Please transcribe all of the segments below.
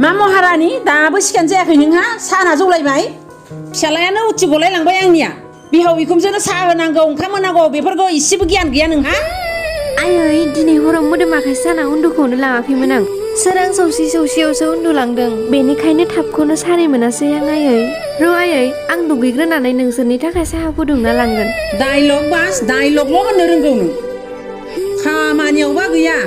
मा महारानि दाबो सिखानो जायाखै नोंहा साना जौलायबाय फिसालायानो उथि गलायलांबाय आंनिया बिहाव बिखुमजोनो साहा होनांगौ ओंखाम होनांगौ बेफोरखौ इसेबो गियान गैया नोंहा आयै दिनै हराव मोदोमाखै साना उन्दुखौनो लाङाखैमोन आं सोरां सौसियावसो उन्दुलांदों बेनिखायनो थाबखौनो सानै मोनासै आं आयै र' आयै आं दुगैग्रोनानै नोंसोरनि थाखाय साहा फुदुंना लांगोन डाइलग बास डाइलगल' होननो रोंगौ नों खामानियावबा गैया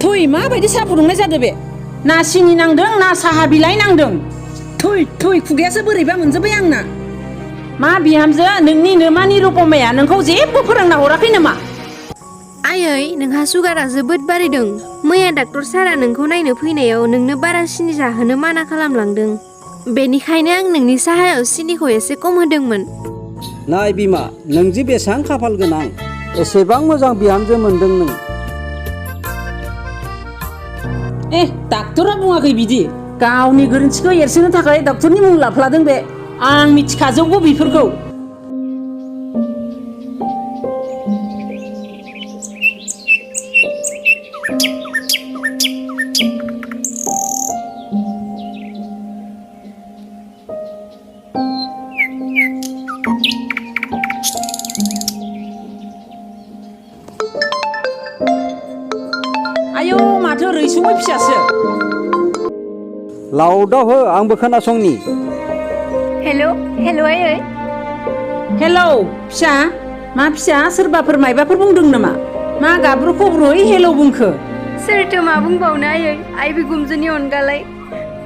थै माबायदि साहा फुदुंनाय जादों बे ना सिनि नांदों ना साहा बिलाइ नांदों थै खुगायासो बोरैबा मोनजोब्बाय आंना मा बिहामजो नोंनि नोमानि रुपमाया नोंखौ जेबो फोरोंना हराखै नामा आयै नोंहा सुगारा जोबोद बारायदों मैया डाक्टर सारा नोंखौ नायनो फैनायाव नोंनो बारा सिनि जाहोनो माना खालामलांदों बेनिखायनो आं नोंनि साहायाव सिनिखौ एसे खम होदोंमोन नाय बिमा नों जि बेसां खाफाल गोनां एसेबां मोजां बिहामजो मोनदों नों डाक्टरा बुङाखै बिदि गावनि गोरोन्थिखौ एरसोनो थाखाय डाक्टरनि मुं लाफ्लादों बे आं मिथिखाजोबगौ बेफोरखौ आयौ माथो रैसुमै फिसासो लाउदाव हो आंबो खोनासंनि हेलौ आयै हेलौ फिसा मा फिसा सोरबाफोर मायबाफोर बुंदों नामा मा गाब्रु खब्रुयै हेलौ बुंखो सोरथो मा बुंबावनो आयै आइ बिखुमजोनि अनगालाय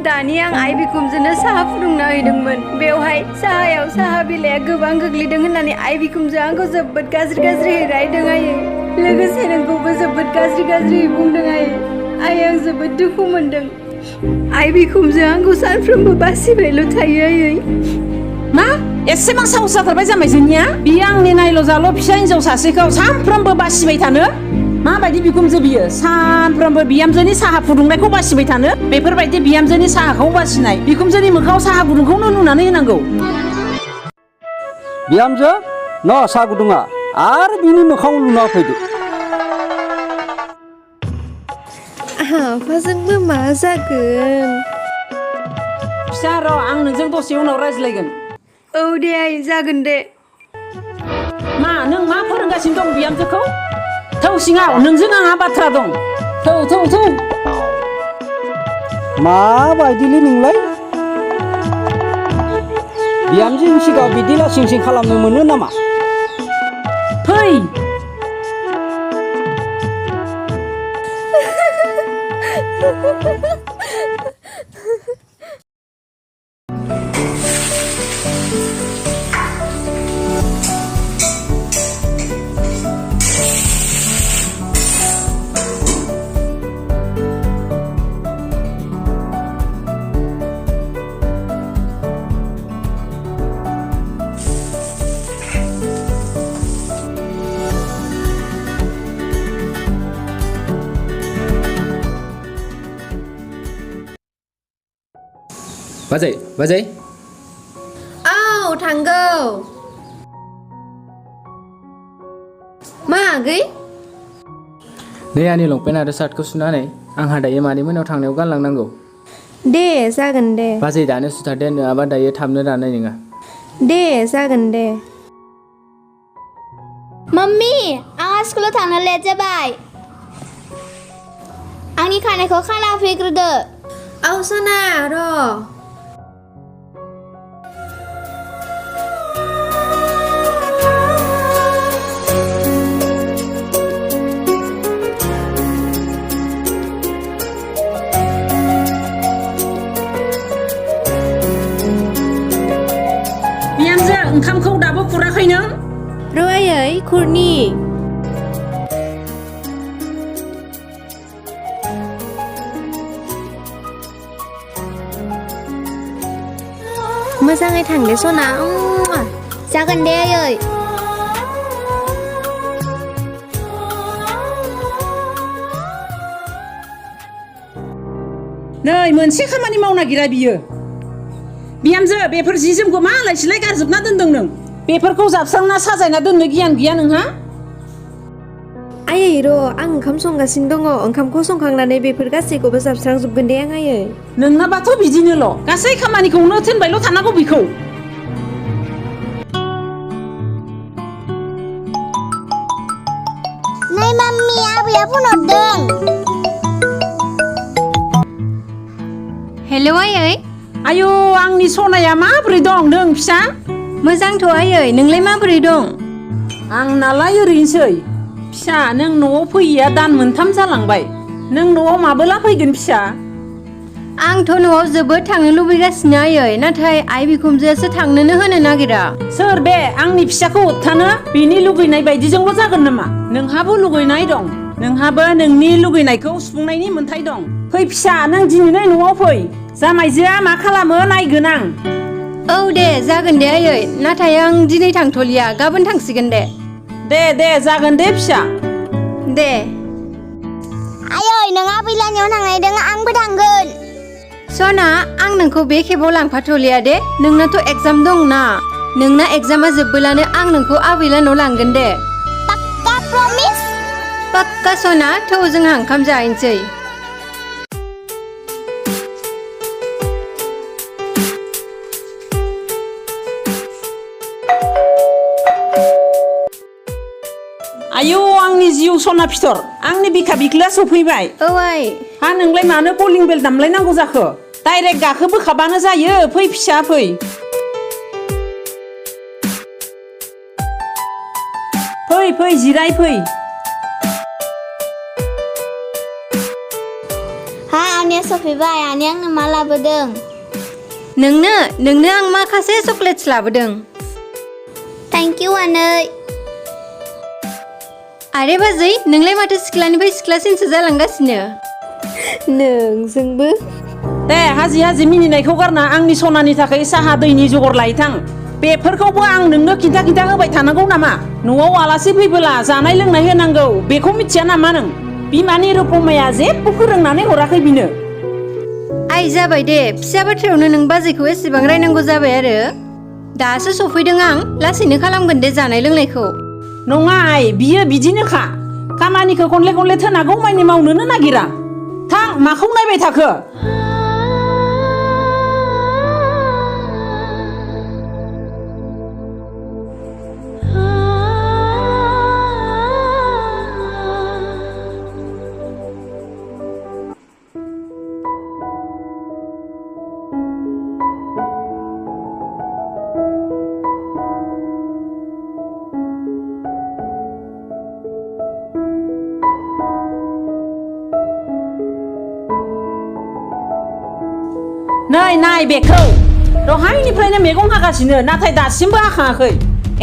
दानि आं आइ बिखुमजोनो साहा फुदुंना हैदोंमोन बेवहाय साहायाव साहा बिलाइया गोबां गोग्लैदों होननानै आइ बिखुमजोआ आंखौ जोबोद गाज्रि रायदों आयै लोगोसे नोंखौबो जोबोद गाज्रि बुंदों आयै आं जोबोद दुखु मोनदों आइ बिखुमजोआ आंखौ सानफ्रोमबो बासिबायल' थायो आयै मा एसेबां साहस जाथारबाय जामाय जोंनिया बियो आंनि नायल' जाल' फिसा हिनजाव सासेखौ सानफ्रोमबो बासिबाय थानो माबायदि बिखुमजो बियो सानफ्रोमबो बिहामजोनि साहा फुदुंनायखौ बासिबाय थानो बेफोरबायदि बिहामजोनि साहाखौ बासिनाय बिखुमजोनि मोखाङाव साहा गुदुंखौनो लुनानै होनांगौ बिहामजो न साहा गुदुङा आरो बिनि मोखाङाव लुना फैदो आफाजोंबो मा जागोन फिसा र' आं नोंजों दसे उनाव रायज्लायगोन औ दे आइ जागोन दे मा नों मा फोरोंगासिनो दं बिहामजोखौ थौ सिङाव नोंजों आंहा बाथ्रा दं थौ माबायदिलै नोंलाय बिहामजोनि सिगाङाव बिदि लासिं खालामनो मोनो नामा फै बाजै औ थांगौ मा आगै नै आंनि लंपेन्ट आरो शार्टखौ सुनानै आंहा दायो मादै मोनाव थांनायाव गानलांनांगौ दे जागोन दे बाजै दानो सुथार दे नङाबा दायो थाबनो राननाय नङा दे जागोन दे मम्मी आंहा स्कुलाव थांनो लेट जाबाय आंनि खानायखौ खाना होफैग्रोदो औ सना र' ओंखामखौ दाबो खुराखै नों र' आयै खुरनि मोजाङै थांदे सना जागोन दे आयै नै मोनसे खामानि मावनो नागिरा बियो बिहामजो बेफोर जि जोमखौ मा आलाय सिलाय गारजोबना दोनदों नों बेफोरखौ जाबस्रांना साजायना दोननो गियान गैया नोंहा आयै र' आं ओंखाम संगासिनो दङ ओंखामखौ संखांनानै बेफोर गासैखौबो जाबस्रांजोबगोन दे आं आयै नोंनाबाथ' बिदिनोल' गासै खामानिखौनो थिनबायल' थानांगौ बिखौ नै माम्मि आबैया फन हरदों हेलौ आयै आयौ आंनि सनाया माबोरै दं नों फिसा मोजांथ' आयै नोंलाय माबोरै दं आंनालाय ओरैनोसै फिसा नों न'आव फैयैया दान मोनथाम जालांबाय नों न'आव माबोला फैगोन फिसा आंथ' न'आव जोबोद थांनो लुबैगासिनो आयै नाथाय आइ बिखुमजोआसो थांनोनो होनो नागिरा सोर बे आंनि फिसाखौ होबथानो बिनि लुगैनाय बायदिजोंल' जागोन नामा नोंहाबो लुगैनाय दं नोंहाबो नोंनि लुगैनायखौ सुफुंनायनि मोन्थाय दं फै फिसा नों दिनैनो न'आव फै जामाइजोआ मा खालामो नायगोन आं औ दे जागोन दे आयै नाथाय आं दिनै थांथ'लिया गाबोन थांसिगोन दे जागोन दे फिसा दे आयै नों आबैलानियाव थांनायदों आंबो थांगोन सना आं नोंखौ बे खेबाव लांफाथ'लिया दे नोंनाथ' एगजाम दंना नोंना एगजामा जोबबोलानो आं नोंखौ आबैलानाव लांगोन दे पाक्का प्रमिस पाक्का सना थौ जोंहा ओंखाम जाहैनोसै आयौ आंनि जिउ सना फिथर आंनि बिखा बिख्लोआ सफैबाय औ आइ हा नोंलाय मानो कलिं बेल दामलायनांगौ जाखो डाइरेक्ट गाखोबोखाबानो जायो फै फिसा फै फै जिराय फै हा आनैया सफैबाय आनैया आंनो मा लाबोदों नोंनो आं माखासे चकलेट्स लाबोदों थेंक इउ आनै आरे बाजै नोंलाय माथो सिख्लानिफ्राय सिख्लासिनसो जालांगासिनो नोंजोंबो दे हाजि मिनिनायखौ गारना आंनि सनानि थाखाय साहा दैनि जगर लायथां बेफोरखौबो आं नोंनो खिन्था होबाय थानांगौ नामा न'आव आलासि फैबोला जानाय लोंनाय होनांगौ बेखौ मिथिया नामा नों बिमानि रुपमाया जेबो फोरोंनानै हराखै बिनो आइ जाबाय दे फिसा बाथ्रायावनो नों बाजैखौ एसेबां रायनांगौ जाबाय आरो दासो सफैदों आं लासैनो खालामगोन दे जानाय लोंनायखौ नङा आइ बियो बिदिनोखा खामानिखौ खनले थोनागौ मानि मावनोनो नागिरा थां माखौ नायबाय थाखो नै नाय बेखौ दहायनिफ्रायनो मैगं हागासिनो नाथाय दासिमबो हाखाङाखै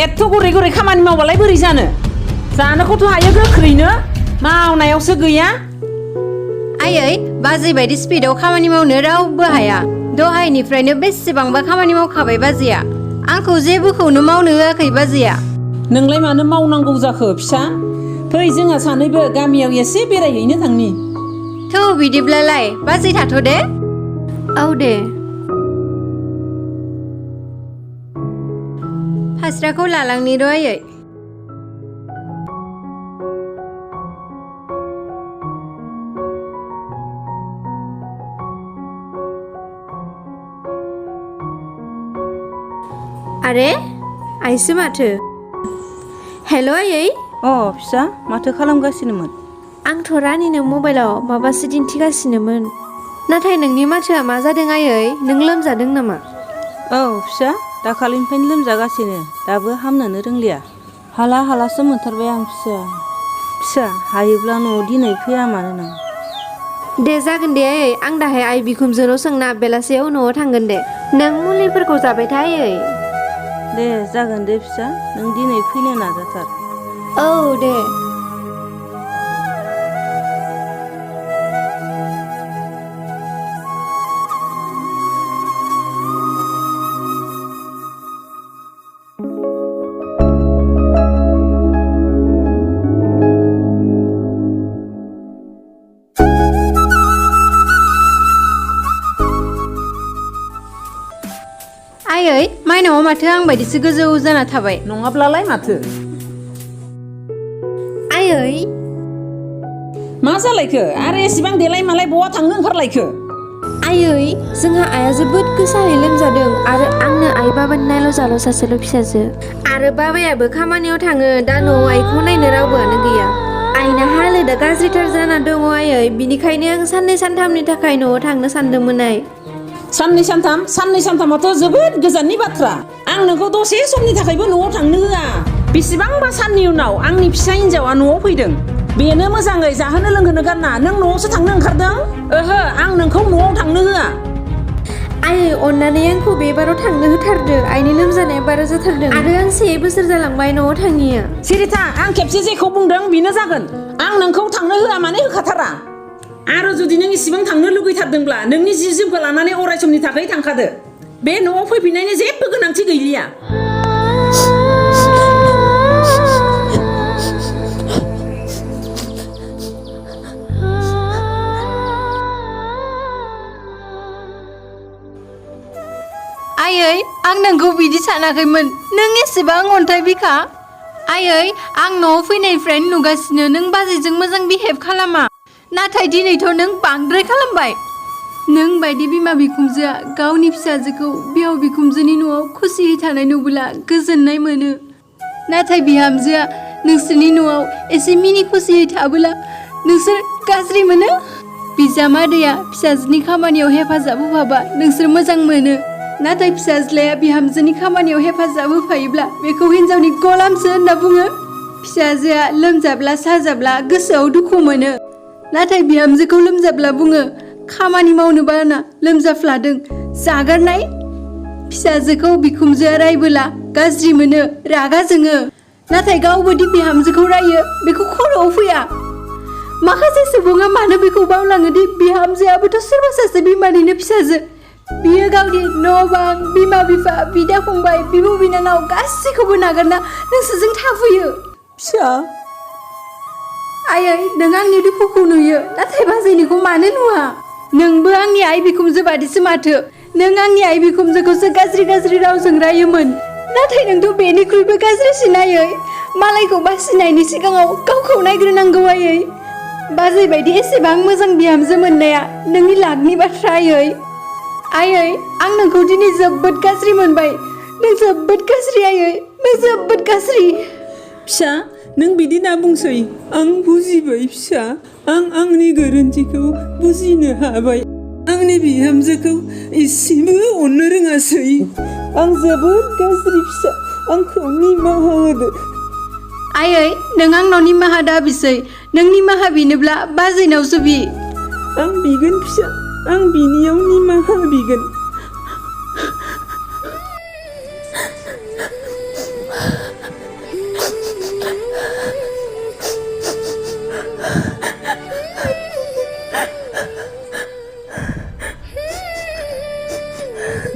एथ' गुरै खामानि मावबालाय बोरै जानोखौथ' हायो गोख्रैनो मावनायावसो गैया आयै बाजै बायदि स्पिडआव खामानि मावनो रावबो हाया दहायनिफ्रायनो बेसेबांबा खामानि मावखाबाय बाजैया आंखौ जेबोखौनो मावनो होआखै बाजैया नोंलाय मानो मावनांगौ जाखो फिसा फै जोंहा सानैबो गामियाव एसे बेरायहैनो थांनि थौ बिदिब्लालाय बाजै थाथ' दे औ दे फास्राखौ लालांनि र' आयै आरे आइसो माथो हेल' आयै फिसा माथो खालामगासिनोमोन आंथ' रानिनो मबाइलाव माबासो दिन्थिगासिनोमोन नाथाय नोंनि माथोआ मा जादों आयै नों लोमजादों नामा फिसा दाखालिनिफ्रायनो लोमजागासिनो दाबो हामनोनो रोंलिया हालासो मोनथारबाय आं फिसा हायोब्ला न'आव दिनै फैया मानो नों दे जागोन दे आयै आं दाहाय आइ बिखुमजोनाव सोंना बेलासेयाव न'आव थांगोन दे नों मुलिफोरखौ जाबाय था आयै दे जागोन दे फिसा नों दिनै फैनो नाजाथार औ दे आयै माइनावा माथो आं बायदिसो गोजौ जाना थाबाय नङाब्लालाय माथो आयै मा जालायखो आरो एसेबां देलाय मालाय बहा थांनो ओंखारलायखो आयै जोंहा आइया जोबोद गोसायै लोमजादों आरो आंनो आइ बाबानि नायल' सासेल' फिसाजो आरो बाबायाबो खामानियाव थाङो दा न'आव आइखौ नायनो रावबोआनो गैया आइना हालोदा गाज्रिथार जाना दङ आयै बिनिखायनो आं साननै सानथामनि थाखाय न'आव थांनो सानदोंमोन आइ साननै सानथामाथ' जोबोद गोजाननि बाथ्रा आं नोंखौ दसे समनि थाखायबो न'आव थांनो होआ बेसेबांबा साननि उनाव आंनि फिसा हिन्जावा न'आव फैदों बेनो मोजाङै जाहोनो लोंहोनो गारना नों न'आवसो थांनो ओंखारदों ओहो आं नोंखौ न'आव थांनो होआ आयै अननानै आंखौ बे बाराव थांनो होथारदो आइनि लोमजानाया बारा जाथारदों आरो आं 1 बोसोर जालांबाय न'आव थाङिया सिरिथा आं खेबसे जेखौ बुंदों बेनो जागोन आं नोंखौ थांनो होआ माने होखाथारा आरो जुदि नों इसिबां थांनो लुगैथारदोंब्ला नोंनि जि जोमखौ लानानै अराय समनि थाखाय थांखादो बे न'आव फैफिननायनि जेबो गोनांथि गैलिया आयै आं नोंखौ बिदि सानाखैमोन नों एसेबां अन्थाइ बिखा आयै आं न'आव फैनायनिफ्रायनो नुगासिनो नों बाजैजों मोजां बिहेभ खालामा नाथाय दिनैथ' नों बांद्राय खालामबाय नों बायदि बिमा बिखुमजोआ गावनि फिसाजोखौ बिहाव बिखुमजोनि न'आव खुसियै थानाय नुबोला गोजोननाय मोनो नाथाय बिहामजोआ नोंसोरनि न'आव एसे मिनि खुसियै थाबोला नोंसोर गाज्रि मोनो बिजामादैया फिसाजोनि खामानियाव हेफाजाब होफाबा नोंसोर मोजां मोनो नाथाय फिसाज्लाया बिहामजोनि खामानियाव हेफाजाब होफायोब्ला बेखौ हिन्जावनि गलामसो होनना बुङो फिसाजोआ लोमजाब्ला साजाब्ला गोसोआव दुखु मोनो नाथाय बिहामजोखौ लोमजाब्ला बुङो खामानि मावनो बाना लोमजाफ्लादों जागारनाय फिसाजोखौ बिखुमजोआ रायबोला गाज्रि मोनो रागा जोङो नाथाय गावबोदि बिहामजोखौ रायो बेखौ खर'आव फैया माखासे सुबुङा मानो बेखौ बावलाङोदि बिहामजोआबोथ' सोरबा सासे बिमानिनो फिसाजो बियो गावनि न' बां बिमा बिफा बिदा फंबाय बिब' बिनानाव गासैखौबो नागारना नोंसोरजों थाफैयो फिसा आयै नों आंनि दुखुखौ नुयो नाथाय बाजैनिखौ मानो नुवा नोंबो आंनि आइ बिखुमजो बादिसो माथो नों आंनि आइ बिखुमजोखौसो गाज्रि रावजों रायोमोन नाथाय नोंथ' बेनिख्रुइबो गाज्रिसिन आयै मालायखौ बासिनायनि सिगाङाव गावखौ नायग्रोनांगौ आयै बाजै बायदि एसेबां मोजां बिहामजो मोननाया नोंनि लाखनि बाथ्रा आयै आयै आं नोंखौ दिनै जोबोद गाज्रि मोनबाय नों जोबोद गाज्रि आयै नों जोबोद गाज्रि फिसा नों बिदि दा बुंसै आं बुजिबाय फिसा आं आंनि गोरोन्थिखौ बुजिनो हाबाय आंनि बिहामजोखौ एसेबो अननो रोङासै आं जोबोद गाज्रि फिसा आंखौ निमाहा होदो आयै नों आंनाव निमाहा दाबिसै नों निमाहा बिनोब्ला बाजैनावसो बि आं बिगोन फिसा आं बिनियाव निमाहा बिगोन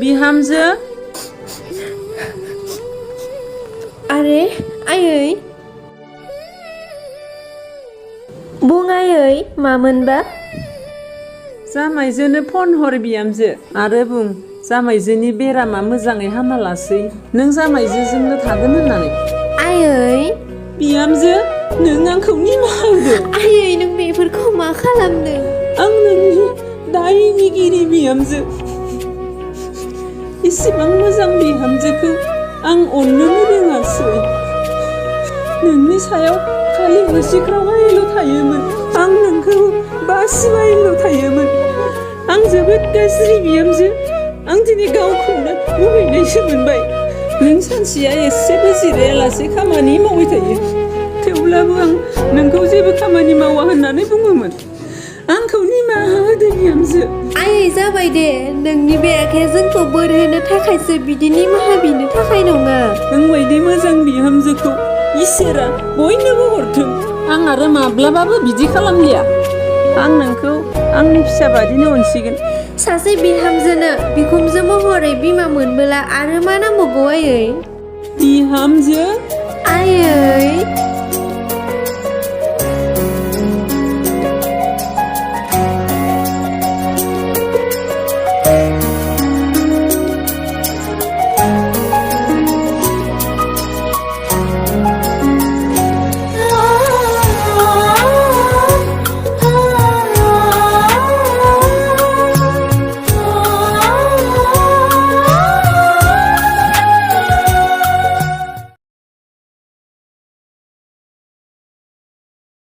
बिहामजो आरे आयै बुं आयै मामोनबा जामाइजोनो फन हर बिहामजो आरो बुं जामाइजोनि बेरामा मोजाङै हामालासै नों जामाइजोजोंनो थागोन होननानै आयै बिहामजो नों आंखौ निमाहा होदो आयै नों बेफोरखौ मा खालामदों आं नोंनि दायनिगिरि बिहामजो इसेबां मोजां बिहामजोखौ आं अननोनो रोङासै नोंनि सायाव खालि मुसिख्रावहायल' थायोमोन आं नोंखौ बासिबायल' थायोमोन आं जोबोद गाज्रि बिहामजो आं दिनै गावखौनो मुगैनायसो मोनबाय नों सानसेया एसेबो जिरायालासे खामानि मावबाय थायो थेवब्लाबो आं नोंखौ जेबो खामानि मावा होननानै बुङोमोन आंखौ निमाहा होदो बिहामजो आयै जाबाय दे नोंनि बे आखाया जोंखौ बोर होनो थाखायसो बिदि निमाहा बिनो थाखाय नङा नों बायदि मोजां बिहामजोखौ इसोरा बयनोबो हरथों आं आरो माब्लाबाबो बिदि खालामलिया आं नोंखौ आंनि फिसा बादिनो अनसिगोन सासे बिहामजोनो बिखुमजो महरै बिमा मोनबोला आरो मा नांबावगौ आयै बिहामजो आयै